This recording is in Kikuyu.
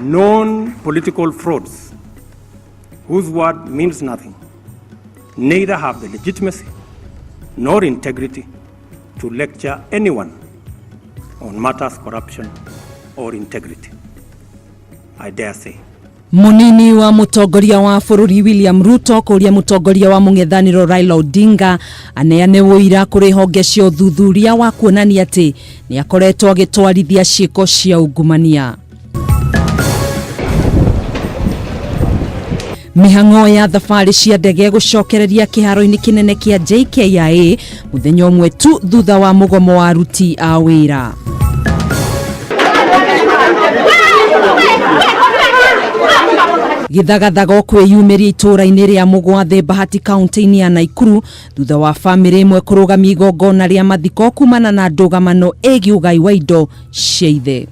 Known political frauds whose word means nothing, neither have the legitimacy nor integrity to lecture anyone on matters corruption or integrity. I dare say. Munini wa mutongoria wa bururi William Ruto kuria mutongoria wa mung'ethaniro Raila Odinga aneane ũira kũrĩ honge cia ũthuthuria wa kuonania atĩ nĩ akoretwo agĩtwarithia ciĩko cia ungumania. Mĩhang'o ya thabarĩ cia ndege gũcokereria kĩharo-inĩ kĩnene kĩa JKIA mũthenya ũmwe tu thutha wa mũgomo wa aruti a wĩra. Gĩthagathago kwĩyumĩria itũũra-inĩ rĩa Mũgwathĩ Bahati kaunti-inĩ ya Naikuru thutha wa bamĩrĩ ĩmwe kũrũgamia igongona rĩa mathiko kumana na ndũgamano ĩgiĩ ũgai wa indo cia ithe.